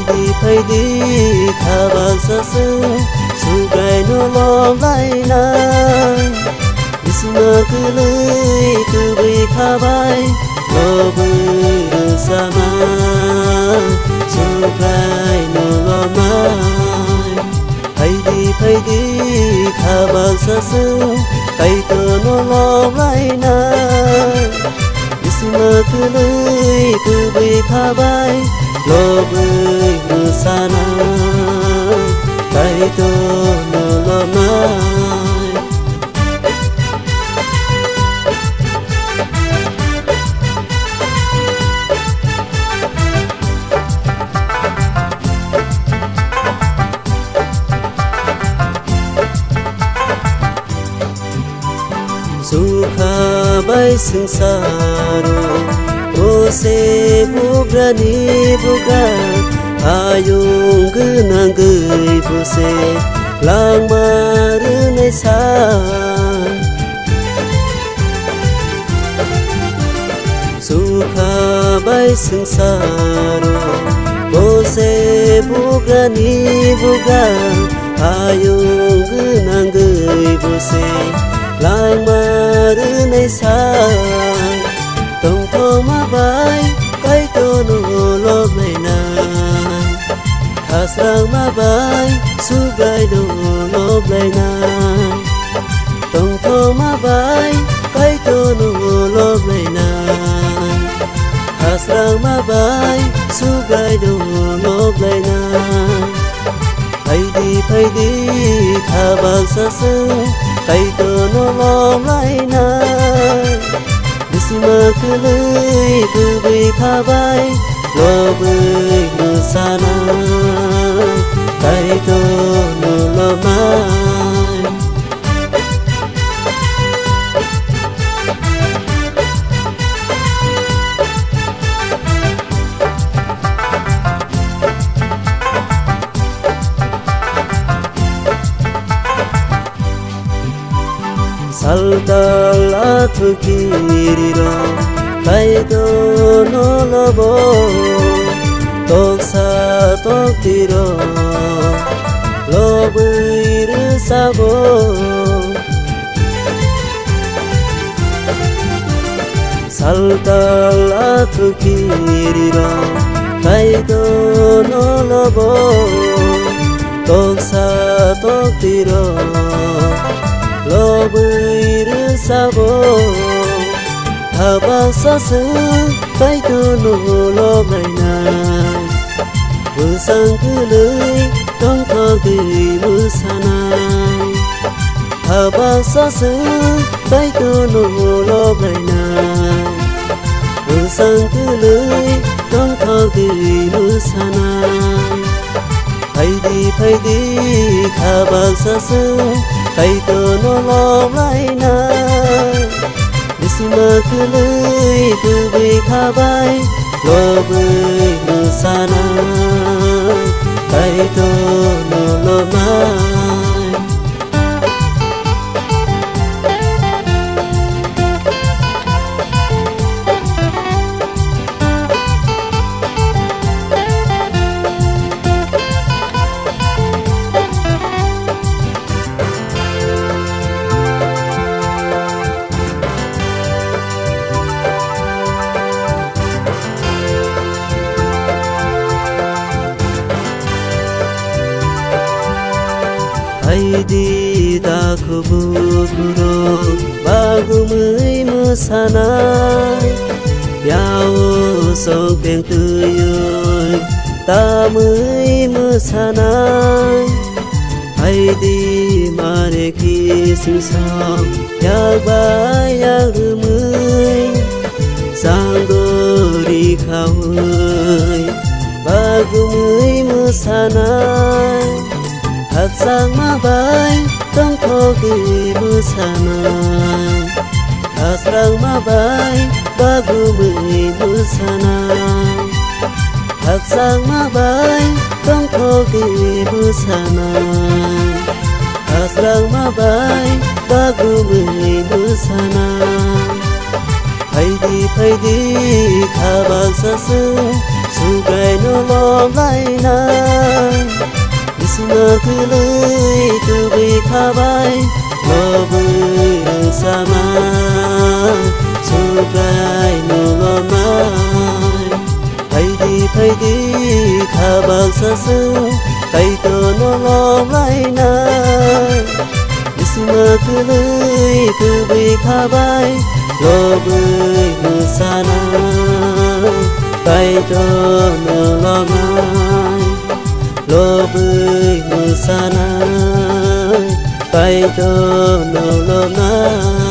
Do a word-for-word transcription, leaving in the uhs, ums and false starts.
Di phaidi kha baksa chwng Subraino loblainai. Bisma kwlwi tubui kha bai lobwi rwchana Subraino lobnai. Phaidi phaidi kha baksa chwng Kaitorno loblainai. Bisma kwlwi tubui kha bai lobwi rwchana Kaitorno lobnai. Sukha bai swngcharo, o se bugrani bugra, ayung gwnangwi bo se langma rwnai sa. Sukha bai swngcharo, bo se bugrani bugra, ayung gwnangwi bo se langma rwnai sa. Tongthokma bai Kaitorno loblainai. Khasrangma bai Subraino loblainai. Tongthokma bai Kaitorno loblainai. Khasrangma bai Subraino loblainai. Phaidi phaidi kha baksa chwng Kaitorno loblainai. Bisma kwlwi tubui kha bai lobwi rwchana Kaitorno lobnai. Saltal athukiri rok Kaitorno lobo, toksa tokti rok lobwi rwchabo. Saltal athukiri rok Kaitorno lobo, toksa tokti rok lobwi rwchabo. Kha baksa chwng Kaitorno loblainai. Bwsang kwlwi tongthokgwi mwsanai. Kha baksa chwng Kaitorno loblainai. Bwsang kwlwi tongthokgwi mwsanai. Phaidi phaidi kha baksa chwng Kaitorno loblainai. Bisma kwlwi tubui kha bai lobwi mwsana Kaitorno lobnai. Phaidi dakhubu khurok bagumwi mwsanai, yao sok beng twiwi tamwi mwsanai. Phaidi mare khising sok yak bai yak rwmwi, changdori khaui bagumwi mwsanai. Khakchangma bai tongthogwi mwsanai. Khasrangma bai bagumwi mwsanai. Khakchangma bai tongthogwi mwsanai. Khasrangma bai bagumwi mwsanai. Phaidi phaidi kha baksa chwng Subraino loblaina. Kwlwi tubui khabai lobwi rwsana, Subrai no lomnai. Phaidi phaidi khabak sasu, Kaitor no lomlaina. Bisma kwlwi tubui khabai lobwi mwsana, Kaitor no lomnai. Lobwi mwsana, Kaitor no lomnai.